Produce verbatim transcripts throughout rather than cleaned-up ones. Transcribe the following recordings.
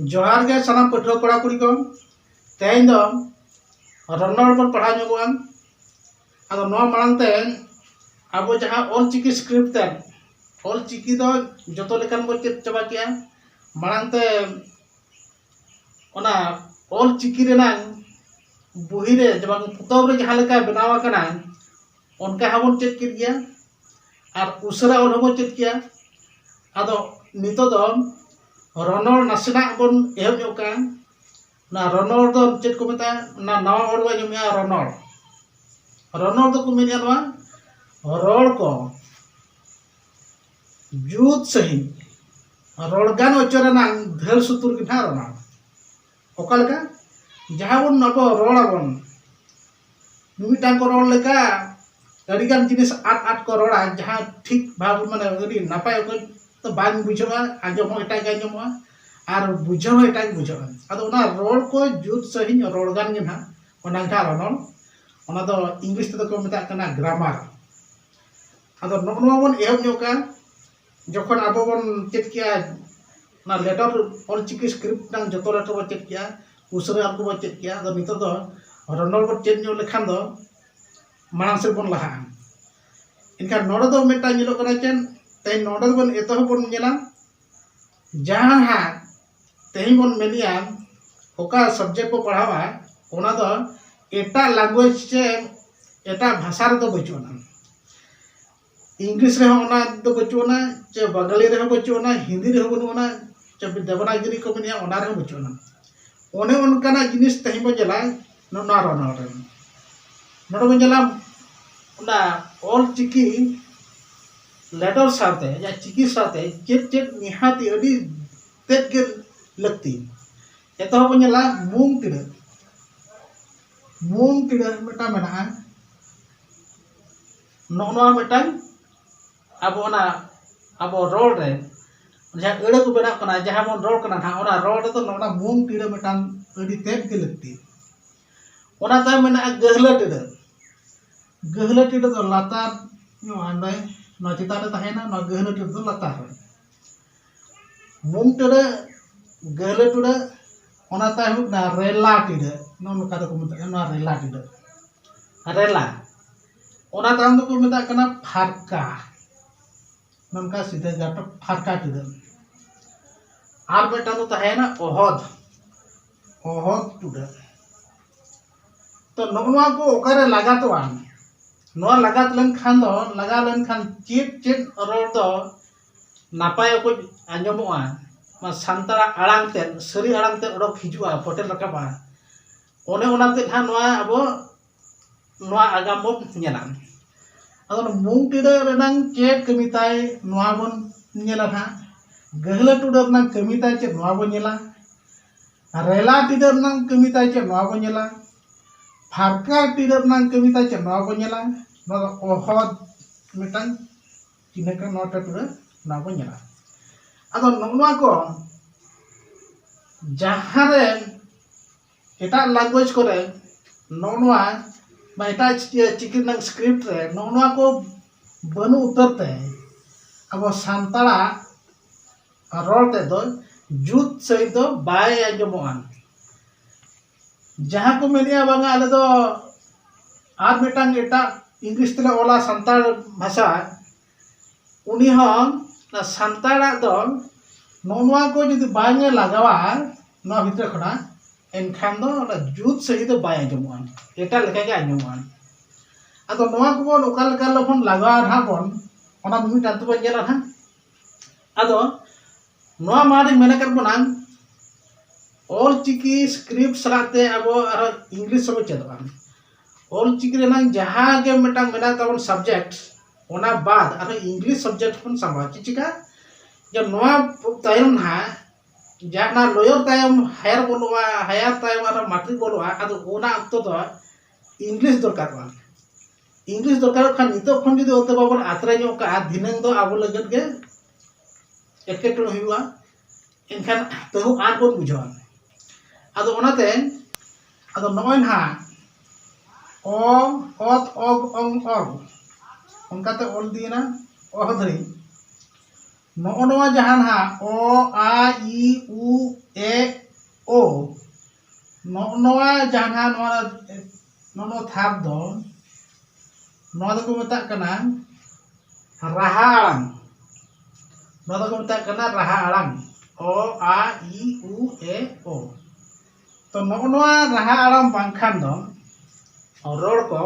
ᱡᱚᱦᱟᱨ ᱜᱮ ᱥᱟᱱᱟᱢ ᱯᱟᱹᱴᱷᱩᱣᱟᱹ ᱠᱚᱲᱟ ᱠᱩᱲᱤ ᱠᱚ᱾ ᱛᱮᱦᱮᱧ ᱫᱚ ᱨᱚᱱᱚᱲ ᱵᱚᱱ ᱯᱟᱲᱦᱟᱣ ᱧᱚᱜᱚᱜᱼᱟ᱾ ᱟᱫᱚ ᱱᱚᱣᱟ ᱢᱟᱲᱟᱝ ᱛᱮ ᱟᱵᱚ ᱡᱟᱦᱟᱸ ᱚᱞ ᱪᱤᱠᱤ ᱥᱠᱨᱤᱯᱴ ᱛᱮ, ᱚᱞ ᱪᱤᱠᱤ ᱫᱚ ᱡᱚᱛᱚ ᱞᱮᱠᱟᱱ ᱵᱚᱱ ᱪᱮᱫ ᱪᱟᱵᱟ ᱠᱮᱜᱼᱟ᱾ ᱢᱟᱲᱟᱝ ᱛᱮ ᱚᱱᱟ ᱚᱞ ᱪᱤᱠᱤ ᱨᱮᱱᱟᱝ ᱵᱩᱦᱤ ᱨᱮ ᱡᱮ ᱵᱟᱝ ᱯᱚᱛᱚᱵ ᱨᱮ ᱡᱟᱦᱟᱸ ᱞᱮᱠᱟ ᱵᱮᱱᱟᱣ ᱟᱠᱟᱱᱟ, ᱚᱱᱠᱟ ᱦᱚᱸᱵᱚᱱ ᱪᱮᱫ ᱠᱮᱫ ᱜᱮᱭᱟ᱾ ᱟᱨ ᱩᱥᱟᱹᱨᱟ ᱚᱞ ᱦᱚᱸᱵᱚᱱ ᱪᱮᱫ ᱠᱮᱭᱟ᱾ ᱟᱫᱚ ᱱᱤᱛᱚᱜ ᱫᱚ ᱨᱚᱱᱚᱲ ᱱᱟᱥᱮᱱᱟᱜ ᱵᱚᱱ ᱮᱦᱚᱵ ᱧᱚᱜ ᱠᱟᱜᱼᱟ᱾ ᱚᱱᱟ ᱨᱚᱱᱚᱲ ᱫᱚ ᱪᱮᱫ ᱠᱚ ᱢᱮᱛᱟᱜᱼᱟ? ᱚᱱᱟ ᱱᱟᱣᱟ ᱚᱞ ᱵᱚᱱ ᱟᱸᱡᱚᱢᱮᱜᱼᱟ, ᱨᱚᱱᱚᱲ᱾ ᱨᱚᱱᱚᱲ ᱫᱚᱠᱚ ᱢᱮᱱᱮᱜᱼᱟ ᱱᱚᱣᱟ ᱨᱚᱲ ᱠᱚ ᱡᱩᱛ ᱥᱟᱺᱦᱤᱡ ᱨᱚᱲ ᱜᱟᱱ ᱦᱚᱪᱚ ᱨᱮᱱᱟᱝ ᱫᱷᱟᱹᱲ ᱥᱩᱛᱩᱨ ᱜᱮ ᱱᱟᱦᱟᱜ ᱨᱚᱱᱚᱲ᱾ ᱚᱠᱟ ᱞᱮᱠᱟ? ᱡᱟᱦᱟᱸ ᱵᱚᱱ ᱟᱵᱚ ᱨᱚᱲ ᱟᱵᱚᱱ, ᱢᱤᱢᱤᱫᱴᱟᱝ ᱠᱚ ᱨᱚᱲ ᱞᱮᱠᱟ ᱟᱹᱰᱤᱜᱟᱱ ᱡᱤᱱᱤᱥ ᱟᱫ ᱟᱫ ᱠᱚ ᱨᱚᱲᱟ, ᱡᱟᱦᱟᱸ ᱴᱷᱤᱠ ᱵᱷᱟᱵᱽ, ᱢᱟᱱᱮ, ᱟᱹᱰᱤ ᱱᱟᱯᱟᱭ ᱚᱠᱚᱡ ᱛᱮ ᱵᱟᱝ ᱵᱩᱡᱷᱟᱹᱜᱼᱟ, ᱟᱸᱡᱚᱢ ᱦᱚᱸ ᱮᱴᱟᱜ ᱜᱮ ᱟᱸᱡᱚᱢᱚᱜᱼᱟ ᱟᱨ ᱵᱩᱡᱷᱟᱹᱣ ᱦᱚᱸ ᱮᱴᱟᱜ ᱜᱮ ᱵᱩᱡᱷᱟᱹᱜᱼᱟ᱾ ᱟᱫᱚ ᱚᱱᱟ ᱨᱚᱲ ᱠᱚ ᱡᱩᱛ ᱥᱟᱺᱦᱤᱡ ᱨᱚᱲ ᱜᱟᱱ ᱜᱮ ᱱᱟᱦᱟᱜ ᱚᱱᱟ ᱜᱮ ᱱᱟᱦᱟᱜ ᱨᱚᱱᱚᱲ᱾ ᱚᱱᱟ ᱫᱚ ᱤᱝᱞᱤᱥ ᱛᱮᱫᱚ ᱠᱚ ᱢᱮᱛᱟᱜ ᱠᱟᱱᱟ ᱜᱨᱟᱢᱟᱨ᱾ ᱟᱫᱚ ᱱᱚᱜᱼᱚ ᱱᱚᱣᱟ ᱵᱚᱱ ᱮᱦᱚᱵ ᱧᱚᱜ ᱠᱟᱜᱼᱟ᱾ ᱡᱚᱠᱷᱚᱱ ᱟᱵᱚ ᱵᱚᱱ ᱪᱮᱫ ᱠᱮᱜᱼᱟ, ᱚᱱᱟ ᱞᱮᱴᱟᱨ, ᱚᱞ ᱪᱤᱠᱤ ᱥᱠᱨᱤᱯᱴ ᱨᱮᱱᱟᱜ ᱡᱚᱛᱚ ᱞᱮᱴᱟᱨ ᱵᱚᱱ ᱪᱮᱫ ᱠᱮᱜᱼᱟ, ᱩᱥᱟᱹᱨᱟ ᱟᱨ ᱠᱚᱵᱚᱱ ᱪᱮᱫ ᱠᱮᱜᱼᱟ᱾ ᱟᱫᱚ ᱱᱤᱛᱚᱜ ᱫᱚ ᱨᱚᱱᱚᱲ ᱵᱚᱱ ᱪᱮᱫ ᱧᱚᱜ ᱞᱮᱠᱷᱟᱱ ᱫᱚ ᱢᱟᱲᱟᱝ ᱥᱮᱫ ᱵᱚᱱ ᱞᱟᱦᱟᱜᱼᱟ᱾ ᱮᱱᱠᱷᱟᱱ ᱱᱚᱰᱮ ᱫᱚ ᱢᱤᱫᱴᱟᱝ ᱧᱮᱞᱚᱜ ᱠᱟᱱᱟ ᱪᱮᱫ, ᱛᱮᱦᱮᱧ ᱱᱚᱰᱮ ᱫᱚᱵᱚᱱ ᱮᱛᱚᱦᱚᱵ ᱵᱚᱱ ᱧᱮᱞᱟ, ᱡᱟᱦᱟᱸ ᱦᱟᱸᱜ ᱛᱮᱦᱮᱧ ᱵᱚᱱ ᱢᱮᱱᱮᱜᱼᱟ, ᱚᱠᱟ ᱥᱟᱵᱡᱮᱠᱴ ᱵᱚ ᱯᱟᱲᱦᱟᱣᱟ, ᱚᱱᱟ ᱫᱚ ᱮᱴᱟᱜ ᱞᱮᱝᱜᱩᱭᱮᱡᱽ ᱪᱮ ᱮᱴᱟᱜ ᱵᱷᱟᱥᱟ ᱨᱮᱫᱚ ᱵᱟᱹᱪᱩᱜ ᱟᱱᱟ᱾ ᱤᱝᱞᱤᱥ ᱨᱮᱦᱚᱸ ᱚᱱᱟ ᱫᱚ ᱵᱟᱹᱪᱩᱜ ᱟᱱᱟ, ᱪᱮ ᱵᱟᱝᱜᱟᱞᱤ ᱨᱮᱦᱚᱸ ᱵᱟᱹᱪᱩᱜ ᱟᱱᱟ, ᱦᱤᱱᱫᱤ ᱨᱮᱦᱚᱸ ᱵᱟᱹᱱᱩᱜ ᱟᱱᱟ, ᱪᱮ ᱫᱮᱵᱽᱱᱟᱜᱽᱨᱤ ᱠᱚ ᱢᱮᱱᱮᱜᱼᱟ, ᱚᱱᱟ ᱨᱮᱦᱚᱸ ᱵᱟᱹᱪᱩᱜ ᱟᱱᱟ᱾ ᱚᱱᱮ ᱚᱱᱠᱟᱱᱟᱜ ᱡᱤᱱᱤᱥ ᱛᱮᱦᱮᱧ ᱵᱚᱱ ᱧᱮᱞᱟ ᱱᱚᱣᱟ ᱨᱚᱱᱚᱲ ᱨᱮ᱾ ᱱᱚᱰᱮ ᱵᱚᱱ ᱧᱮᱞᱟ ᱚᱱᱟ ᱚᱞ ᱪᱤᱠᱤ ᱞᱮᱴᱚᱨ ᱥᱟᱶᱛᱮ, ᱡᱟᱦᱟᱸ ᱪᱤᱠᱤ ᱥᱟᱶᱛᱮ ᱪᱮᱫ ᱪᱮᱫ ᱱᱤᱦᱟᱹᱛᱤ ᱟᱹᱰᱤ ᱛᱮᱫ ᱜᱮ ᱞᱟᱹᱠᱛᱤ᱾ ᱮᱛᱚᱦᱚᱵ ᱵᱚᱱ ᱧᱮᱞᱟ ᱢᱩᱝ ᱴᱤᱰᱟᱹᱜ᱾ ᱢᱩᱝ ᱴᱤᱰᱟᱹᱜ ᱢᱤᱫᱴᱟᱝ ᱢᱮᱱᱟᱜᱼᱟ᱾ ᱱᱚᱜᱼᱚ ᱱᱚᱣᱟ ᱢᱤᱫᱴᱟᱝ ᱟᱵᱚ ᱚᱱᱟ, ᱟᱵᱚ ᱨᱚᱲ ᱨᱮ ᱡᱟᱦᱟᱸ ᱟᱹᱲᱟᱹ ᱠᱚ ᱵᱮᱱᱟᱜ ᱠᱟᱱᱟ, ᱡᱟᱦᱟᱸ ᱵᱚᱱ ᱨᱚᱲ ᱠᱟᱱᱟ ᱱᱟᱦᱟᱜ, ᱚᱱᱟ ᱨᱚᱲ ᱨᱮᱫᱚ ᱱᱚᱜᱼᱚ ᱱᱟ ᱢᱩᱝ ᱴᱤᱰᱟᱹᱜ ᱢᱤᱫᱴᱟᱝ ᱟᱹᱰᱤ ᱛᱮᱫ ᱜᱮ ᱞᱟᱹᱠᱛᱤ᱾ ᱚᱱᱟ ᱛᱟᱭᱚᱢ ᱢᱮᱱᱟᱜᱼᱟ ᱜᱟᱹᱦᱞᱟᱹ ᱴᱤᱰᱟᱹᱜ᱾ ᱜᱟᱹᱦᱞᱟᱹ ᱴᱤᱰᱟᱹᱜ ᱫᱚ ᱞᱟᱛᱟᱨ ᱧᱚᱜ ᱚᱸᱰᱮ, ᱱᱚᱣᱟ ᱪᱮᱛᱟᱱ ᱨᱮ ᱛᱟᱦᱮᱱᱟ, ᱱᱚᱣᱟ ᱜᱟᱹᱦᱞᱟᱹ ᱴᱤᱰᱟᱹᱜ ᱫᱚ ᱞᱟᱛᱟᱨ ᱨᱮ᱾ ᱢᱩᱝ ᱴᱤᱰᱟᱹᱜ ᱜᱟᱹᱦᱞᱟᱹ ᱴᱩᱰᱟᱹᱜ, ᱚᱱᱟ ᱛᱟᱭᱚᱢ ᱦᱩᱭᱩᱜ ᱠᱟᱱᱟ ᱨᱮᱞᱟ ᱴᱤᱰᱟᱹᱜ, ᱱᱚᱜᱼᱚ ᱱᱚᱝᱠᱟ ᱫᱚᱠᱚ ᱢᱮᱛᱟᱜ ᱠᱟᱱᱟ ᱱᱚᱣᱟ ᱨᱮᱞᱟ ᱴᱤᱰᱟᱹᱜ, ᱨᱮᱞᱟ᱾ ᱚᱱᱟ ᱛᱟᱭᱚᱢ ᱫᱚᱠᱚ ᱢᱮᱛᱟᱜ ᱠᱟᱱᱟ ᱯᱷᱟᱨᱠᱟ, ᱱᱚᱝᱠᱟ ᱥᱤᱫᱷᱟᱹ ᱜᱷᱟᱴ ᱯᱷᱟᱨᱠᱟ ᱴᱤᱰᱟᱹᱜ᱾ ᱟᱨ ᱢᱤᱫᱴᱟᱝ ᱫᱚ ᱛᱟᱦᱮᱸᱭᱮᱱᱟ ᱚᱦᱚᱫ, ᱚᱦᱚᱫ ᱴᱩᱰᱟᱹᱜ᱾ ᱛᱚ ᱱᱚᱜᱼᱚ ᱱᱚᱣᱟ ᱠᱚ ᱚᱠᱟᱨᱮ ᱞᱟᱜᱟᱛᱚᱜᱼᱟ? ᱱᱚᱣᱟ ᱞᱟᱜᱟᱛ ᱞᱮᱱᱠᱷᱟᱱ ᱫᱚ, ᱞᱟᱜᱟᱣ ᱞᱮᱱᱠᱷᱟᱱ ᱪᱮᱫ ᱪᱮᱫ ᱨᱚᱲ ᱫᱚ ᱱᱟᱯᱟᱭ ᱚᱠᱚᱡ ᱟᱸᱡᱚᱢᱚᱜᱼᱟ, ᱱᱚᱣᱟ ᱥᱟᱱᱛᱟᱲᱟᱜ ᱟᱲᱟᱝ ᱛᱮ, ᱥᱟᱹᱨᱤ ᱟᱲᱟᱝ ᱛᱮ ᱚᱰᱚᱠ ᱦᱤᱡᱩᱜᱼᱟ, ᱯᱷᱚᱴᱮᱞ ᱨᱟᱠᱟᱵᱼᱟ, ᱚᱱᱮ ᱚᱱᱟ ᱛᱮ ᱱᱟᱦᱟᱜ ᱱᱚᱣᱟ ᱟᱵᱚ ᱱᱚᱣᱟ ᱟᱜᱟᱢ ᱵᱚᱱ ᱧᱮᱞᱟ᱾ ᱟᱫᱚ ᱱᱚᱣᱟ ᱢᱩᱝ ᱴᱤᱰᱟᱹᱜ ᱨᱮᱱᱟᱝ ᱪᱮᱫ ᱠᱟᱹᱢᱤ ᱛᱟᱭ, ᱱᱚᱣᱟ ᱵᱚᱱ ᱧᱮᱞᱟ ᱱᱟᱦᱟᱜ᱾ ᱜᱟᱹᱦᱞᱟᱹ ᱴᱩᱰᱟᱹᱜ ᱨᱮᱱᱟᱝ ᱠᱟᱹᱢᱤ ᱛᱟᱭ ᱪᱮᱫ, ᱱᱚᱣᱟ ᱵᱚᱱ ᱧᱮᱞᱟ᱾ ᱨᱮᱞᱟ ᱴᱤᱰᱟᱹᱜ ᱨᱮᱱᱟᱝ ᱠᱟᱹᱢᱤ ᱛᱟᱭ ᱪᱮᱫ, ᱱᱚᱣᱟ ᱵᱚᱱ ᱧᱮᱞᱟ᱾ ᱯᱷᱟᱨᱠᱟ ᱴᱤᱰᱟᱹᱜ ᱨᱮᱱᱟᱝ ᱠᱟᱹᱢᱤ ᱛᱟᱭ ᱪᱮᱫ, ᱱᱚᱣᱟ ᱵᱚᱱ ᱧᱮᱞᱟ᱾ ᱱᱚᱣᱟ ᱫᱚ ᱚᱦᱚᱫ ᱢᱤᱫᱴᱟᱝ ᱪᱤᱱᱦᱟᱹ ᱠᱟᱱᱟ, ᱱᱚᱣᱟ ᱴᱟᱹᱴᱩ ᱨᱮ ᱱᱚᱣᱟ ᱵᱚᱱ ᱧᱮᱞᱟ᱾ ᱟᱫᱚ ᱱᱚᱜᱼᱚ ᱱᱚᱣᱟ ᱠᱚ ᱡᱟᱦᱟᱸ ᱨᱮ ᱮᱴᱟᱜ language ᱠᱚᱨᱮ ᱱᱚᱜᱼᱚ ᱱᱚᱣᱟ ᱵᱟ ᱮᱴᱟᱜ ᱪᱤ- ᱪᱤᱠᱤ ᱨᱮᱱᱟᱜ script ᱨᱮ ᱱᱚᱜᱼᱚ ᱱᱚᱣᱟ ᱠᱚ ᱵᱟᱹᱱᱩᱜ ᱩᱛᱟᱹᱨ ᱛᱮ ᱟᱵᱚ ᱥᱟᱱᱛᱟᱲᱟᱜ ᱨᱚᱲ ᱛᱮᱫᱚ ᱡᱩᱛ ᱥᱟᱺᱦᱤᱡ ᱫᱚ ᱵᱟᱭ ᱟᱸᱡᱚᱢᱚᱜᱼᱟ᱾ ᱡᱟᱦᱟᱸ ᱠᱚ ᱢᱮᱱᱮᱜᱼᱟ ᱵᱟᱝᱟ ᱟᱞᱮ ᱫᱚ ᱟᱨ ᱢᱤᱫᱴᱟᱝ ᱮᱴᱟᱜ English ᱛᱮᱞᱮ ᱚᱞᱟ ᱥᱟᱱᱛᱟᱲ ᱵᱷᱟᱥᱟ, ᱩᱱᱤ ᱦᱚᱸ ᱚᱱᱟ ᱥᱟᱱᱛᱟᱲᱟᱜ ᱫᱚ ᱱᱚᱜᱼᱚ ᱱᱚᱣᱟ ᱠᱚ ᱡᱩᱫᱤ ᱵᱟᱝ ᱮ ᱞᱟᱜᱟᱣᱟ ᱱᱚᱣᱟ ᱵᱷᱤᱛᱨᱤ ᱠᱷᱚᱱᱟᱜ, ᱮᱱᱠᱷᱟᱱ ᱫᱚ ᱚᱱᱟ ᱡᱩᱛ ᱥᱟᱺᱦᱤᱡ ᱫᱚ ᱵᱟᱭ ᱟᱸᱡᱚᱢᱚᱜᱼᱟ, ᱮᱴᱟᱜ ᱞᱮᱠᱟ ᱜᱮ ᱟᱸᱡᱚᱢᱚᱜᱼᱟ᱾ ᱟᱫᱚ ᱱᱚᱣᱟ ᱠᱚᱵᱚᱱ ᱚᱠᱟ ᱞᱮᱠᱟ ᱨᱮᱵᱚᱱ ᱞᱟᱜᱟᱣᱟ ᱱᱟᱦᱟᱜ ᱵᱚᱱ, ᱚᱱᱟ ᱢᱤᱫ ᱟᱹᱛᱩ ᱵᱚᱱ ᱧᱮᱞᱟ ᱱᱟᱦᱟᱜ᱾ ᱟᱫᱚ ᱱᱚᱣᱟ ᱢᱟᱲᱟᱝ ᱨᱤᱧ ᱢᱮᱱ ᱟᱠᱟᱫ ᱵᱚᱱᱟ, ᱚᱞ ᱪᱤᱠᱤ script ᱥᱟᱞᱟᱜ ᱛᱮ ᱟᱵᱚ ᱟᱨᱦᱚᱸ English ᱦᱚᱸᱵᱚᱱ ᱪᱮᱫᱚᱜᱼᱟ᱾ ᱚᱞ ᱪᱤᱠᱤ ᱨᱮᱱᱟᱜ ᱡᱟᱦᱟᱸ ᱜᱮ ᱢᱤᱫᱴᱟᱝ ᱢᱮᱱᱟᱜ ᱛᱟᱵᱚᱱ subject, ᱚᱱᱟ ᱵᱟᱫ ᱟᱨᱦᱚᱸ English subject ᱵᱚᱱ ᱥᱟᱵᱟ᱾ ᱪᱮᱫ ᱪᱤᱠᱟ? ᱡᱮ ᱱᱚᱣᱟ ᱛᱟᱭᱚᱢ ᱱᱟᱦᱟᱜ ᱡᱟᱦᱟᱸ ᱚᱱᱟ lower ᱛᱟᱭᱚᱢ higher ᱵᱚᱞᱚᱜᱼᱟ, higher ᱛᱟᱭᱚᱢ ᱟᱨᱦᱚᱸ matric ᱵᱚᱞᱚᱜᱼᱟ, ᱟᱫᱚ ᱚᱱᱟ ᱚᱠᱛᱚ ᱫᱚ English ᱫᱚᱨᱠᱟᱨᱚᱜᱼᱟ᱾ English ᱫᱚᱨᱠᱟᱨᱚᱜ ᱠᱷᱟᱱ ᱱᱤᱛᱚᱜ ᱠᱷᱚᱱ ᱡᱩᱫᱤ ᱚᱱᱛᱮ ᱵᱟᱵᱚᱱ ᱟᱛᱨᱮ ᱧᱚᱜ ᱠᱟᱜᱼᱟ, ᱫᱷᱤᱱᱟᱹᱝ ᱫᱚ ᱟᱵᱚ ᱞᱟᱹᱜᱤᱫ ᱜᱮ ᱮᱴᱠᱮᱴᱚᱬᱮ ᱦᱩᱭᱩᱜᱼᱟ᱾ ᱮᱱᱠᱷᱟᱱ ᱛᱟᱹᱦᱩ ᱟᱸᱴ ᱵᱚᱱ ᱵᱩᱡᱷᱟᱹᱣᱟ᱾ ᱟᱫᱚ ᱚᱱᱟᱛᱮ ᱟᱫᱚ ᱱᱚᱜᱼᱚᱭ ᱱᱟᱦᱟᱜ ᱚ, ᱚᱛ, ᱚᱜ, ᱚᱝ, ᱚᱜ, ᱚᱱᱠᱟᱛᱮ ᱚᱞ ᱤᱫᱤᱭᱮᱱᱟ ᱚᱦ ᱫᱷᱟᱹᱨᱤᱡ᱾ ᱱᱚᱜᱼᱚ ᱱᱚᱣᱟ ᱡᱟᱦᱟᱸ ᱱᱟᱦᱟᱜ ᱚ, ᱟ, ᱤ, ᱩ, ᱮ, ᱳ, ᱱᱚᱜᱼᱚ ᱱᱚᱣᱟ ᱡᱟᱦᱟᱸ ᱱᱟᱦᱟᱜ ᱱᱚᱣᱟ, ᱱᱚᱜᱼᱚ ᱱᱚᱣᱟ ᱛᱷᱟᱨ ᱫᱚ, ᱱᱚᱣᱟ ᱫᱚᱠᱚ ᱢᱮᱛᱟᱜ ᱠᱟᱱᱟ ᱨᱟᱦᱟ ᱟᱲᱟᱝ᱾ ᱱᱚᱣᱟ ᱫᱚᱠᱚ ᱢᱮᱛᱟᱜ ᱠᱟᱱᱟ ᱨᱟᱦᱟ ᱟᱲᱟᱝ᱾ ᱚ, ᱟ, ᱤ, ᱩ, ᱮ, ᱳ᱾ ᱛᱚ ᱱᱚᱜᱼᱚ ᱱᱚᱣᱟ ᱨᱟᱦᱟ ᱟᱲᱟᱝ ᱵᱟᱝᱠᱷᱟᱱ ᱫᱚ ᱨᱚᱲ ᱠᱚ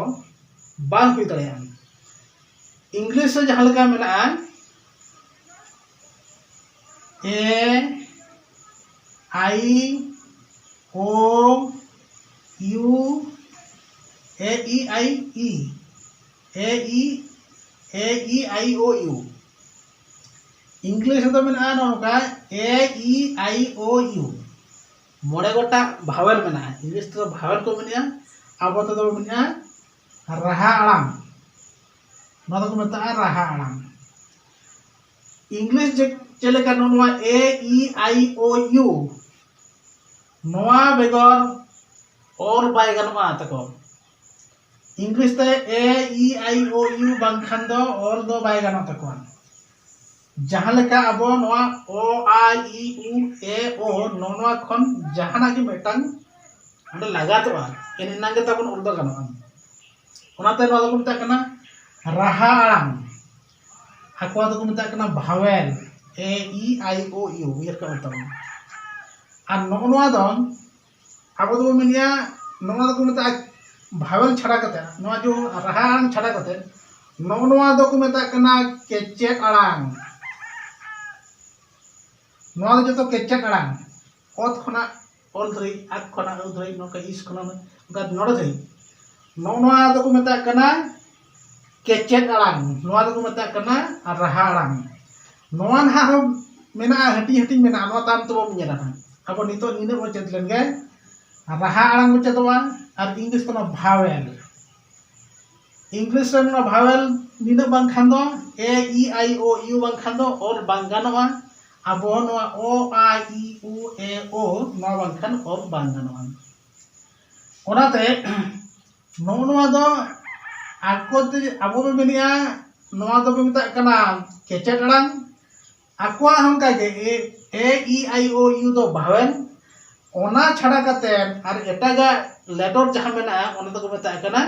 ᱵᱟᱝ ᱦᱩᱭ ᱫᱟᱲᱮᱭᱟᱜᱼᱟ᱾ ᱤᱝᱞᱤᱥ ᱨᱮ ᱡᱟᱦᱟᱸ ᱞᱮᱠᱟ ᱢᱮᱱᱟᱜᱼᱟ, ᱮ, ᱟᱭ, ᱳ, ᱤᱭᱩ, ᱮ, ᱤ, ᱟᱭ, ᱤ, ᱮ, ᱤ, ᱮ, ᱤ, ᱟᱭ, ᱳ, ᱤᱭᱩ᱾ ᱤᱝᱞᱤᱥ ᱨᱮᱫᱚ ᱢᱮᱱᱟᱜᱼᱟ ᱱᱚᱜᱼᱚ ᱱᱚᱝᱠᱟ, ᱮ, ᱤ, ᱟᱭ, ᱳ, ᱤᱭᱩ᱾ ᱢᱚᱬᱮ ᱜᱚᱴᱟᱝ ᱵᱷᱟᱣᱮᱞ ᱢᱮᱱᱟᱜᱼᱟ᱾ ᱤᱝᱞᱤᱥ ᱛᱮᱫᱚ ᱵᱷᱟᱣᱮᱞ ᱠᱚ ᱢᱮᱱᱮᱜᱼᱟ, ᱟᱵᱚ ᱛᱮᱫᱚ ᱢᱮᱱᱮᱜᱼᱟ ᱨᱟᱦᱟ ᱟᱲᱟᱝ᱾ ᱱᱚᱣᱟ ᱫᱚᱠᱚ ᱢᱮᱛᱟᱜᱼᱟ ᱨᱟᱦᱟ ᱟᱲᱟᱝ᱾ ᱤᱝᱞᱤᱥ ᱡᱮ-, ᱪᱮᱫ ᱞᱮᱠᱟ ᱱᱚᱣᱟ ᱮ, ᱤ, ᱟᱭ, ᱳ, ᱤᱭᱩ, ᱱᱚᱣᱟ ᱵᱮᱜᱚᱨ ᱚᱞ ᱵᱟᱭ ᱜᱟᱱᱚᱜᱼᱟ ᱛᱟᱠᱚ᱾ ᱤᱝᱞᱤᱥ ᱛᱮ ᱮ, ᱤ, ᱟᱭ, ᱳ, ᱤᱭᱩ ᱵᱟᱝᱠᱷᱟᱱ ᱫᱚ ᱚᱞ ᱫᱚ ᱵᱟᱭ ᱜᱟᱱᱚᱜ ᱛᱟᱠᱚᱣᱟ᱾ ᱡᱟᱦᱟᱸ ᱞᱮᱠᱟ ᱟᱵᱚ ᱱᱚᱣᱟ ᱚ, ᱟ, ᱤ, ᱩ, ᱮ, ᱳ, ᱱᱚᱜᱼᱚ ᱱᱚᱣᱟ ᱠᱷᱚᱱ ᱡᱟᱦᱟᱱᱟᱜ ᱜᱮ ᱢᱤᱫᱴᱟᱝ ᱚᱸᱰᱮ ᱞᱟᱜᱟᱛᱚᱜᱼᱟ, ᱮᱱ ᱮᱱᱟᱝ ᱜᱮ ᱛᱟᱵᱚᱱ ᱚᱞ ᱫᱚ ᱜᱟᱱᱚᱜᱼᱟ᱾ ᱚᱱᱟᱛᱮ ᱱᱚᱣᱟ ᱫᱚᱠᱚ ᱢᱮᱛᱟᱜ ᱠᱟᱱᱟ ᱨᱟᱦᱟ ᱟᱲᱟᱝ, ᱟᱠᱚᱣᱟᱜ ᱫᱚᱠᱚ ᱢᱮᱛᱟᱜ ᱠᱟᱱᱟ ᱵᱷᱟᱣᱮᱞ, ᱮ, ᱤ, ᱟᱭ, ᱳ, ᱤᱭᱩ, ᱩᱭᱦᱟᱹᱨ ᱠᱟᱜ ᱢᱮ ᱛᱟᱵᱚᱱ᱾ ᱟᱨ ᱱᱚᱜᱼᱚ ᱱᱚᱣᱟ ᱫᱚ ᱟᱵᱚ ᱫᱚᱵᱚ ᱢᱮᱱᱮᱜᱼᱟ, ᱱᱚᱣᱟ ᱫᱚᱠᱚ ᱢᱮᱛᱟᱜᱼᱟ ᱵᱷᱟᱣᱮᱞ ᱪᱷᱟᱰᱟ ᱠᱟᱛᱮ, ᱱᱚᱣᱟ ᱡᱮ ᱨᱟᱦᱟ ᱟᱲᱟᱝ ᱪᱷᱟᱰᱟ ᱠᱟᱛᱮ, ᱱᱚᱜᱼᱚ ᱱᱚᱣᱟ ᱫᱚᱠᱚ ᱢᱮᱛᱟᱜ ᱠᱟᱱᱟ ᱠᱮᱪᱮᱫ ᱟᱲᱟᱝ᱾ ᱱᱚᱣᱟ ᱫᱚ ᱡᱚᱛᱚ ᱠᱮᱪᱮᱫ ᱟᱲᱟᱝ, ᱚᱛ ᱠᱷᱚᱱᱟᱜ ᱚᱞ ᱫᱷᱟᱹᱨᱤᱡ, ᱟᱠ ᱠᱷᱚᱱᱟᱜ ᱟᱹᱣ ᱫᱷᱟᱹᱨᱤᱡ, ᱱᱚᱝᱠᱟ ᱤᱥ ᱠᱷᱚᱱᱟᱜ ᱱᱚᱝᱠᱟ ᱱᱚᱰᱮ ᱫᱷᱟᱹᱨᱤᱡ, ᱱᱚᱜᱼᱚ ᱱᱚᱣᱟ ᱫᱚᱠᱚ ᱢᱮᱛᱟᱜ ᱠᱟᱱᱟ ᱠᱮᱪᱮᱫ ᱟᱲᱟᱝ, ᱱᱚᱣᱟ ᱫᱚᱠᱚ ᱢᱮᱛᱟᱜ ᱠᱟᱱᱟ ᱨᱟᱦᱟ ᱟᱲᱟᱝ᱾ ᱱᱚᱣᱟ ᱱᱟᱦᱟᱜ ᱦᱚᱸ ᱢᱮᱱᱟᱜᱼᱟ, ᱦᱟᱹᱴᱤᱧ ᱦᱟᱹᱴᱤᱧ ᱢᱮᱱᱟᱜᱼᱟ, ᱱᱚᱣᱟ ᱛᱟᱭᱚᱢ ᱛᱮᱵᱚᱱ ᱧᱮᱞᱟ ᱱᱟᱦᱟᱜ᱾ ᱟᱵᱚ ᱱᱤᱛᱚᱜ ᱱᱤᱱᱟᱹᱜ ᱵᱚᱱ ᱪᱮᱫ ᱞᱮᱱ ᱜᱮ, ᱨᱟᱦᱟ ᱟᱲᱟᱝ ᱵᱚᱱ ᱪᱮᱫᱚᱜᱼᱟ ᱟᱨ ᱤᱝᱞᱤᱥ ᱛᱮ ᱱᱚᱣᱟ ᱵᱷᱟᱣᱮᱞ᱾ ᱤᱝᱞᱤᱥ ᱨᱮ ᱱᱚᱣᱟ ᱵᱷᱟᱣᱮᱞ ᱱᱤᱱᱟᱹᱜ ᱵᱟᱝᱠᱷᱟᱱ ᱫᱚ ᱮ, ᱤ, ᱟᱭ, ᱳ, ᱤᱭᱩ ᱵᱟᱝᱠᱷᱟᱱ ᱫᱚ ᱚᱞ ᱵᱟᱝ ᱜᱟᱱᱚᱜᱼᱟ᱾ ᱟᱵᱚ ᱱᱚᱣᱟ ᱚ, ᱟ, ᱤ, ᱩ, ᱮ, ᱳ ᱱᱚᱣᱟ ᱵᱟᱝᱠᱷᱟᱱ ᱚᱞ ᱵᱟᱝ ᱜᱟᱱᱚᱜᱼᱟ᱾ ᱚᱱᱟᱛᱮ ᱱᱚᱜᱼᱚ ᱱᱚᱣᱟ ᱫᱚ ᱟᱠᱚ ᱛᱮ, ᱟᱵᱚ ᱵᱚᱱ ᱢᱮᱱᱮᱜᱼᱟ, ᱱᱚᱣᱟ ᱫᱚᱵᱚ ᱢᱮᱛᱟᱜ ᱠᱟᱱᱟ ᱠᱮᱪᱮᱫ ᱟᱲᱟᱝ, ᱟᱠᱚᱣᱟᱜ ᱦᱚᱸ ᱚᱱᱠᱟ ᱜᱮ ᱮ ᱤ ᱟᱭ ᱳ ᱭᱩ ᱫᱚ ᱵᱷᱟᱣᱮᱞ, ᱚᱱᱟ ᱪᱷᱟᱰᱟ ᱠᱟᱛᱮ ᱟᱨ ᱮᱴᱟᱜᱟᱜ ᱞᱮᱴᱚᱨ ᱡᱟᱦᱟᱸ ᱢᱮᱱᱟᱜᱼᱟ ᱚᱱᱟ ᱫᱚᱠᱚ ᱢᱮᱛᱟᱜ ᱠᱟᱱᱟ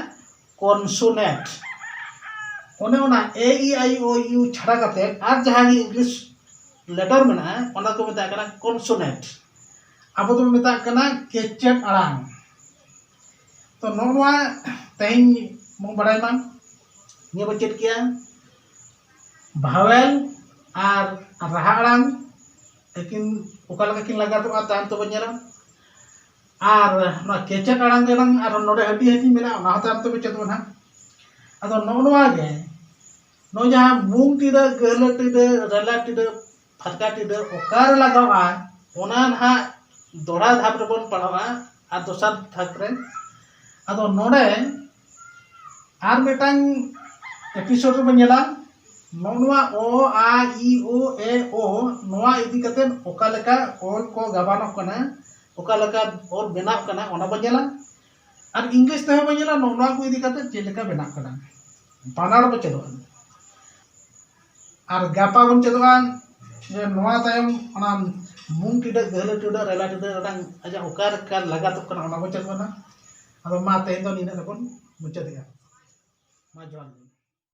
ᱠᱚᱱᱥᱳᱱᱮᱱᱴ᱾ ᱚᱱᱮ ᱚᱱᱟ ᱮ ᱤ ᱟᱭ ᱳ ᱭᱩ ᱪᱷᱟᱰᱟ ᱠᱟᱛᱮ ᱟᱨ ᱡᱟᱦᱟᱸ ᱜᱮ ᱤᱝᱞᱤᱥ ᱞᱮᱴᱚᱨ ᱢᱮᱱᱟᱜᱼᱟ ᱚᱱᱟ ᱫᱚᱠᱚ ᱢᱮᱛᱟᱜ ᱠᱟᱱᱟ ᱠᱚᱱᱥᱳᱱᱮᱱᱴ᱾ ᱟᱵᱚ ᱫᱚᱵᱚᱱ ᱢᱮᱛᱟᱜ ᱠᱟᱱᱟ ᱠᱮᱪᱮᱫ ᱟᱲᱟᱝ᱾ ᱛᱚ ᱱᱚᱜᱼᱚ ᱱᱚᱣᱟ ᱛᱮᱦᱮᱧ ᱵᱚᱱ ᱵᱟᱲᱟᱭ ᱢᱟ, ᱱᱤᱭᱟᱹ ᱵᱚᱱ ᱪᱮᱫ ᱠᱮᱜᱼᱟ ᱵᱷᱟᱣᱮᱞ ᱟᱨ ᱨᱟᱦᱟ ᱟᱲᱟᱝ ᱟᱹᱠᱤᱱ ᱚᱠᱟ ᱞᱮᱠᱟ ᱠᱤᱱ ᱞᱟᱜᱟᱛᱚᱜᱼᱟ ᱛᱟᱭᱚᱢ ᱛᱮᱵᱚᱱ ᱧᱮᱞᱟ᱾ ᱟᱨ ᱱᱚᱣᱟ ᱠᱮᱪᱮᱫ ᱟᱲᱟᱝ ᱨᱮᱱᱟᱝ ᱟᱨ ᱱᱚᱰᱮ ᱦᱟᱹᱴᱤᱧ ᱦᱟᱹᱴᱤᱧ ᱢᱮᱱᱟᱜᱼᱟ, ᱚᱱᱟ ᱦᱚᱸ ᱛᱟᱭᱚᱢ ᱛᱮᱵᱚᱱ ᱪᱮᱫᱚᱜᱼᱟ ᱱᱟᱦᱟᱜ᱾ ᱟᱫᱚ ᱱᱚᱜᱼᱚ ᱱᱚᱣᱟ ᱜᱮ, ᱱᱚᱜᱼᱚᱭ ᱡᱟᱦᱟᱸ ᱢᱩᱝ ᱴᱤᱰᱟᱹᱜ, ᱜᱟᱹᱦᱞᱟᱹ ᱴᱤᱰᱟᱹᱜ, ᱨᱮᱞᱟ ᱴᱤᱰᱟᱹᱜ, ᱯᱷᱟᱨᱠᱟ ᱴᱤᱰᱟᱹᱜ ᱚᱠᱟᱨᱮ ᱞᱟᱜᱟᱣᱼᱟ, ᱚᱱᱟ ᱱᱟᱦᱟᱜ ᱫᱚᱦᱲᱟ ᱫᱷᱟᱯ ᱨᱮᱵᱚᱱ ᱯᱟᱲᱦᱟᱜᱼᱟ ᱟᱨ ᱫᱚᱥᱟᱨ ᱛᱷᱟᱠ ᱨᱮ᱾ ᱟᱫᱚ ᱱᱚᱰᱮ ᱟᱨ ᱢᱤᱫᱴᱟᱝ ᱮᱯᱤᱥᱳᱰ ᱨᱮᱵᱚᱱ ᱧᱮᱞᱟ, ᱱᱚᱜᱼᱚ ᱱᱚᱣᱟ ᱚ, ᱟ, ᱤ, ᱳ, ᱮ, ᱳ, ᱱᱚᱣᱟ ᱤᱫᱤ ᱠᱟᱛᱮ ᱚᱠᱟ ᱞᱮᱠᱟ ᱚᱞ ᱠᱚ ᱜᱟᱵᱟᱱᱚᱜ ᱠᱟᱱᱟ, ᱚᱠᱟ ᱞᱮᱠᱟ ᱚᱞ ᱵᱮᱱᱟᱜ ᱠᱟᱱᱟ, ᱚᱱᱟ ᱵᱚᱱ ᱧᱮᱞᱟ᱾ ᱟᱨ ᱤᱝᱞᱤᱥ ᱛᱮᱦᱚᱸ ᱵᱚᱱ ᱧᱮᱞᱟ, ᱱᱚᱜᱼᱚ ᱱᱚᱣᱟ ᱠᱚ ᱤᱫᱤ ᱠᱟᱛᱮ ᱪᱮᱫ ᱞᱮᱠᱟ ᱵᱮᱱᱟᱜ ᱠᱟᱱᱟ, ᱵᱟᱱᱟᱨ ᱵᱚᱱ ᱪᱮᱫᱚᱜᱼᱟ᱾ ᱟᱨ ᱜᱟᱯᱟ ᱵᱚᱱ ᱪᱮᱫᱚᱜᱼᱟ ᱡᱮ ᱱᱚᱣᱟ ᱛᱟᱭᱚᱢ ᱚᱱᱟ ᱢᱩᱝ ᱴᱤᱰᱟᱹᱜ, ᱜᱟᱹᱦᱞᱟᱹ ᱴᱤᱰᱟᱹᱜ, ᱨᱮᱞᱟ ᱴᱤᱰᱟᱹᱜ ᱨᱮᱱᱟᱜ ᱟᱡᱟᱜ ᱚᱠᱟ ᱞᱮᱠᱟ ᱞᱟᱜᱟᱛᱚᱜ ᱠᱟᱱᱟ, ᱚᱱᱟ ᱵᱚᱱ ᱪᱮᱫᱚᱜᱼᱟ᱾ ᱟᱫᱚ ᱢᱟ ᱛᱮᱦᱮᱧ ᱫᱚ ᱱᱤᱱᱟᱹᱜ ᱨᱮᱵᱚᱱ ᱢᱩᱪᱟᱹᱫᱮᱜᱼᱟ᱾ ᱢᱟ ᱡᱚᱦᱟᱨ ᱜᱮ᱾